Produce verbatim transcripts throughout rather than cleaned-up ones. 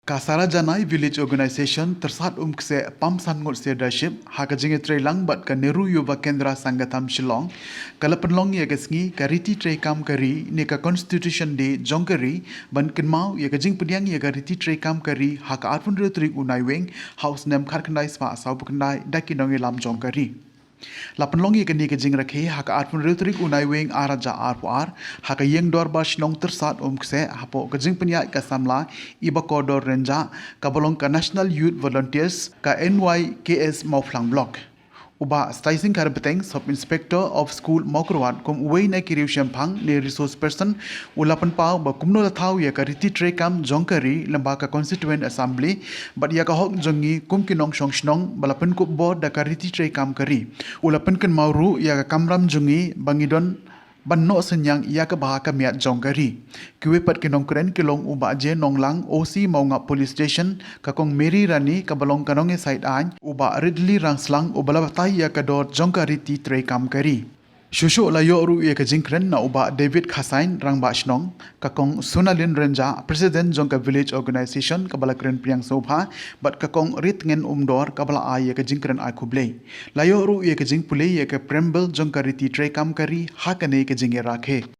Ka Sara Janai Village Organization, Tyrsad Umkse Pamsan Ngut Sirdarship, ha ka jingïatreilang bad ka Nehru Yuva Kendra Sangatham Shillong, ka la pynlong ïa ka sngi ka riti treikam ka ri ne ka Constitution Day jong ka ri, ban kynmaw ïa ka jingpdiang ïa ka riti treikam ka ri ha ka arphew hynriew tarik u Naiwieng, ha u snem khatkhyndai spah sawphew khyndai da ki nongïalam jong ka ri. La pynlong ïa kane ka jingrakhe ha ka arphew hynriew tarik u Naiwieng ar hajar arphew ar, ha ka ïing dorbar shnong Tyrsad Umkse, hapoh ka jingpynïaid ka samla i ba kordor Rynjah, kaba long ka National Youth Volunteers, ka N Y K S Mawphlang Block. U Bah Staising Kharpeteng, Sub Inspector of School Mawkyrwat, kum uwei na ki riewshemphang ne resource person, u la pynpaw ba kumno la thaw ïa ka riti treikam jong ka ri lyngba ka Constituent Assembly, bad ïa ka hok jong ngi kum ki nongshong shnong ba la pynkup bor da ka riti treikam ka ri. U la pynkynmaw ruh ïa ka kamram jong ngi ba ngi don ban noh synñiang ïa ka bha ka miat jong ka ri. Kiwei pat ki nongkren ki long u Bah J Nonglang, O C Mawngap Police Station, ka Kong Mary Rani kaba long ka nongïasaid aiñ, u Bah Ridley Rangslang uba la batai ïa ka dor jong ka riti treikam ka ri. Shuh shuh la ïoh ruh ïa ka jingkren na u Bah David Khasain, Rangbah Shnong, ka Kong Sunalin Rynjah, President jong ka Village Organization kaba la kren pdiang sngewbha, bad ka Kong Ritngen Umdor kaba la ai ïa ka jingkren ai khublei. La ïoh ruh ïa ka jingpule ïa ka preamble jong ka riti treikam ka ri ha kane ka jingïarakhe.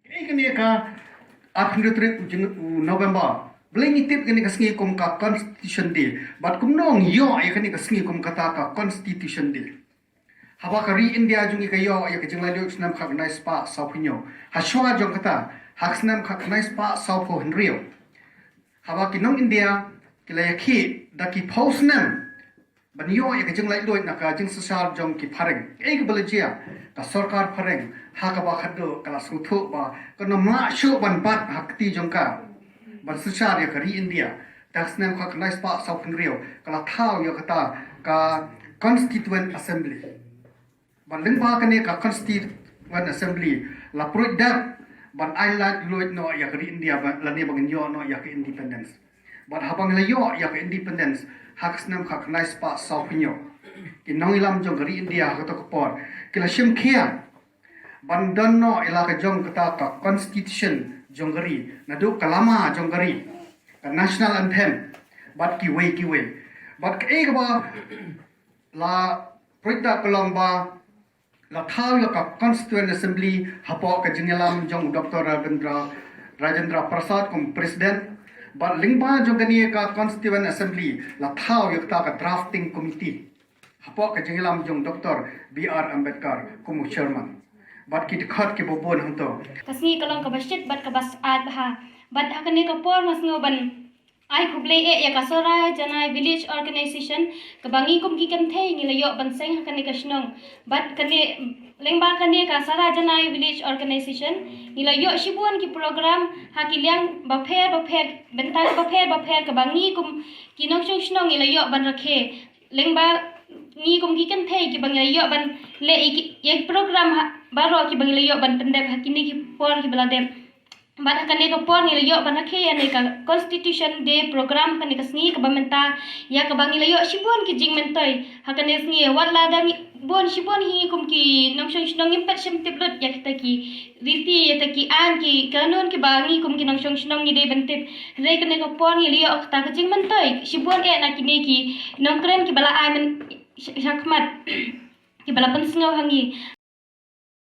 Kaei kane ka arphew hynriew tarik u jing-, u November. Balei ngi tip kane ka sngi kum ka Constitution Day? Bad kumno ngi ïoh ïa kane ka sngi kum kata ka Constitution Day? Haba ka ri India jong ngi ka ïoh ïa ka jinglaitluid snem khatkhyndai spah sawphew hynñiew. Hashwa jong kata, ha ka snem khatkhyndai spah sawphew hynriew, haba ki nong India ki la ïakhih da ki phew snem ban ïoh ïa ka jinglaitluid na ka jingsynshar jong ki phareng. Kaei kaba la jia? Ka sorkar phareng ha kaba khadduh ka la sngewthuh ba kan ym lah shuh ban bat ha kti jong ka ban synshar ïa ka ri India. Da ka snem khatkhyndai spah sawphew hynriew ka la thaw ïa kata ka Constituent Assembly. Bad lyngba kane ka Constituent Assembly la pruid dap ban ai laitluid noh ïa ka ri India ba, lane ba ngin ïoh noh ïa ka independence. Bad haba ngi la ïoh ïa ka independence ha ka snem khatkhyndai spah sawphew hynñiew, ki nongïalam jong ka ri India ha kato ka por ki la shim khia ban don noh ïa la ka jong kata ka Constitution jong ka ri, naduh ka lama jong ka ri, ka National Anthem, bad kiwei kiwei. Bad kaei kaba la pruid dap ka long ba la thaw ïa ka Constituent Assembly hapoh ka jingïalam jong u Doctor Rajendra, Rajendra Prasad kum President. Bad lyngba jong kane ka Constituent Assembly la thaw ïa kata ka Drafting Committee hapoh ka jingïalam jong Doctor B R Ambedkar kum u Chairman. Bad ki dkhot kiba bun hangto. Ka sngi ka long kaba shit bad kaba syaid bha. Bad ha kane ka por nga sngew ban ai khublei eh ïa ka Sara Janai Village Organization, kaba ngi kum ki kynthei ngi la ïoh ban seng ha kane ka shnong. Bad kane, lyngba kane ka Sara Janai Village Organization, ngi la ïoh shibun ki program ha ki liang bapher bapher, bynta bapher bapher, kaba ngi kum ki nongshong shnong ngi la ïoh ban rakhe. Lyngba ngi kum ki kynthei kiba ngi la ïoh ban leh ïa ki, ïa ki program ha, baroh kiba ngi la ïoh ban pyndep ha kine ki por kiba la dep. Bad ha kane ka por ngi la ïoh ban rakhe ïa kane ka Constitution Day program ha kane ka sngi kaba mynta, ïa kaba ngi la ïoh shibun ki jingmyntoi ha kane ka sngi. Wat la dang bun shibun hi ngi kum ki nongshong shnong ngim pat shym tip lut ïa kita ki riti, ïa kita ki aiñ ki kanun kiba ngi kum ki nongshong shnong ngi dei ban tip. Hynrei kane ka por ngi la ïoh kata ka jingmyntoi shibun eh na kine ki nongkren kiba la ai myn-, sh-, shakhmat, kiba la pynsngew ha ngi.